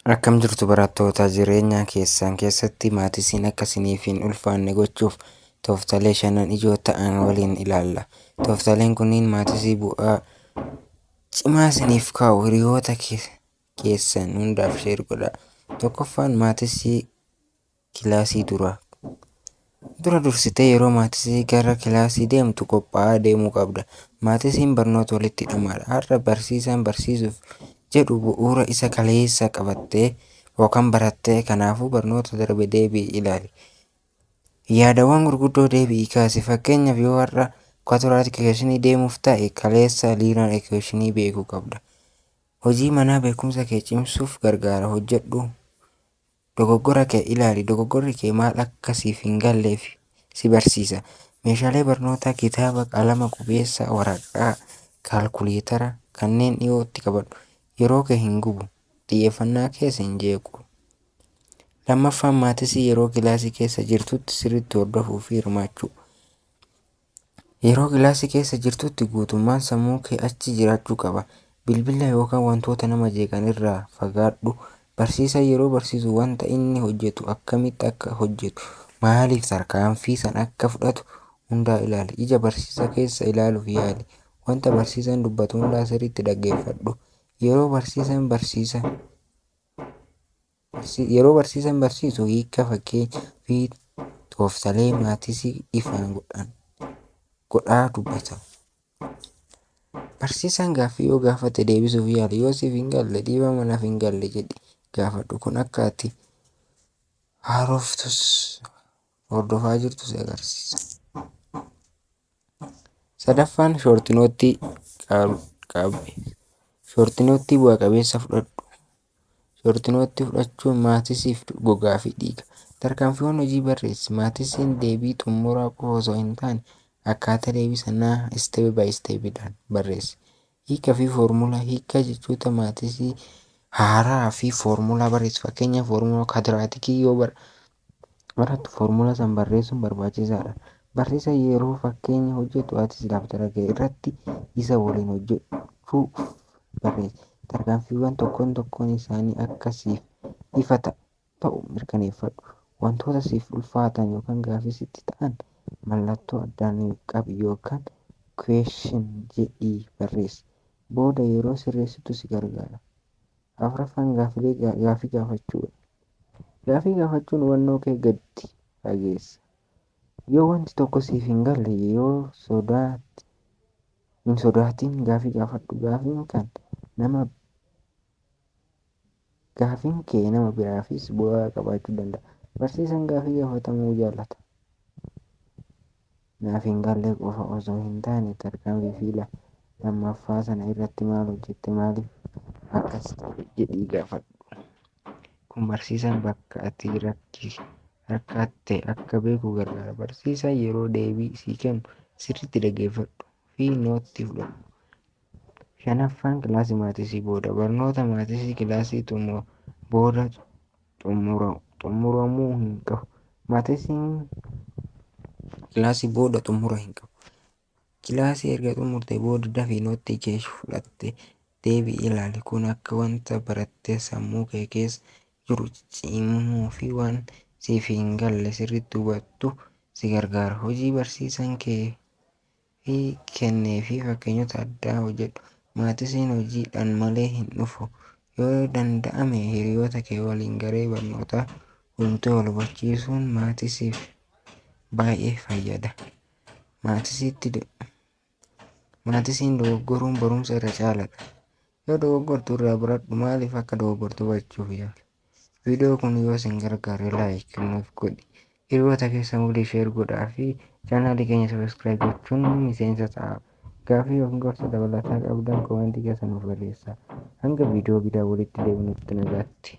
Akkam jirtu barattoota? Jireenya keessan keessatti mathsiin akka isiniif hin ulfaanne gochuuf tooftaalee shanan ijoo ta'an waliin ilaalla. Tooftaaleen kunniin mathsii bu'aa cimaa isiniif kaa'u. Hiriyoota keessan hundaaf share godhaa. Tokkoffaan, mathsii kilaasii dura. Dura dursitee yeroo mathsii gara kilaasii deemtu qophaa'aa deemuu qabda. Mathsiin barnoota walitti hidhamaadha. Har'a barsiisaan barsiisuuf jedhu bu'uura isa kaleessa qabattee yookaan barattee. Kanaafuu barnoota darbe deebi'i ilaali. Yaadawwan gurguddoo deebi'ii kaasi. Fakkeenyaaf, yoo har'a quadratic equationii deemuuf ta'e, kaleessa linear equationii beekuu qabda. Hojii manaa beekumsa kee cimsuuf gargaara hojjedhu. Dogoggora kee ilaali. Dogoggorri kee maal akka siif hin galleef si barsiisa. Meeshaalee barnootaa: kitaaba, qalama, qubeessaa, waraqaa, kaalkuleetara kanneen dhiyootti qabadhu. Yeroo kee hin gubu. Xiyyeeffannaa kees hin jeequ. Lammaffaan, mathsii yeroo kilaasii keessa jirtutti sirriitti hordofuu fi hirmaachuu. Yeroo kilaasii keessa jirtutti guutummaan sammuu kee achi jiraachuu qaba. Bilbila yookaan wantoota nama jeeqan irraa fagaadhu. Barsiisaan yeroo barsiisu wanta inni hojjetu, akkamitti akka hojjetu, maaliif tarkaanfii sana akka fudhatu hundaa ilaali. Ija barsiisaa keessa ilaaluuf yaali. Wanta barsiisaan dubbatu hundaa sirriitti dhaggeeffadhu. Yeroo barsiisaan barsiisu hiika, fakkeenyaa fi tooftaalee mathsii ifaan godhaa dubbata. Barsiisaan gaaffii yoo gaafate deebisuuf yaali. Yoo siif hin galle, "Dhiifama, naaf hin galle" jedhii gaafadhu. Kun akka ati haaroftus hordofaa jirtu si agarsiisa. Sadaffaan, short noteii qabi. Short noteii bu'a qabeessa fudhadhu. Short noteii fudhachuun mathsiif gogaa fi dhiiga. Tarkaanfiiwwan hojii barreessi. Mathsiin deebii xumuraa qofa osoo hin taane, akkaataa deebii sanaa step by stepidhaan barreessi. Hiikaa fi foormulaa: hiika jechoota mathsii haaraa fi foormulaa barreessi. Fakkeenyaaf, foormulaa quadraticii yoo barattu, foormulaa sana barreessuun barbaachisaadha. Barsiisaan yeroo fakkeenya hojjetu atis dabtara kee irratti isa waliin hojjechuuf barreessi. Tarkaanfiiwwan tokkoon tokkoon isaanii akka siif ifa ta'u mirkaneeffadhu. Wantoota siif ulfaatan yookaan gaaffii sitti ta'an mallattoo addaan qabi yookaan "question" jedhii barreessi. Booda yeroo sirreessitu si gargaara. Afuraffaan, gaaffii gaafachuudha. Gaaffii gaafachuun hubannoo kee gadi fageessa. Yoo wanti tokko siif hin galle, yoo hin sodaatin gaaffii gaafadhu. Gaaffiin kee nama biraafis bu'aa qabaachuu danda'a. Barsiisaan gaaffii gaafatamuu jaallata. Naaf hin galle qofa osoo hin taane, tarkaanfii fi lammaffaa sana irratti maal hojjette, maaliif akkas ta'e jedhii gaafadhu. Kun barsiisaan bakka ati rakkatte akka beeku gargaara. Barsiisaan yeroo deebii sii kennu sirriitti dhaggeeffadhu fi noteii fudhadhu. Shanaffaan, kilaasii mathsii booda. Barnoota mathsii kilaasii booda xumuramuu hin qabu. Mathsiin kilaasii booda xumura hin qabu. Kilaasii erga xumurtee booda dafii noteii kee fudhattee deebi'ii ilaali. Kun akka wanta baratte sammuu kee keessa jiru cimuu fi waan siif hin galle sirriitti hubattu si gargaara. Hojii barsiisaan kee kennee fi fakkeenyota addaa hojjedhu. Mathsiin hojiidhaan malee hin dhufu. Yoo danda'ame hiriyoota kee waliin garee barnootaa uumtee wal hubachiisuun mathsiif baay'ee fayyada. Mathsiin dogoggoruun barumsa irra caalaadha. Yoo dogoggortu irraa baradhu, maaliif akka dogoggortu hubachuuf yaali. Viidiyoo kun yoo isin gargaare, like nuuf godhi. Hiriyoota keessan walii share godhaa fi channelii keenya subscribe gochuun miseensa ta'aa. Gaaffii yookiin gorsa dabalataa qabdan commentii keessa nuuf barreessaa. Hanga viidiyoo biraa walitti deebinutti nagaatti.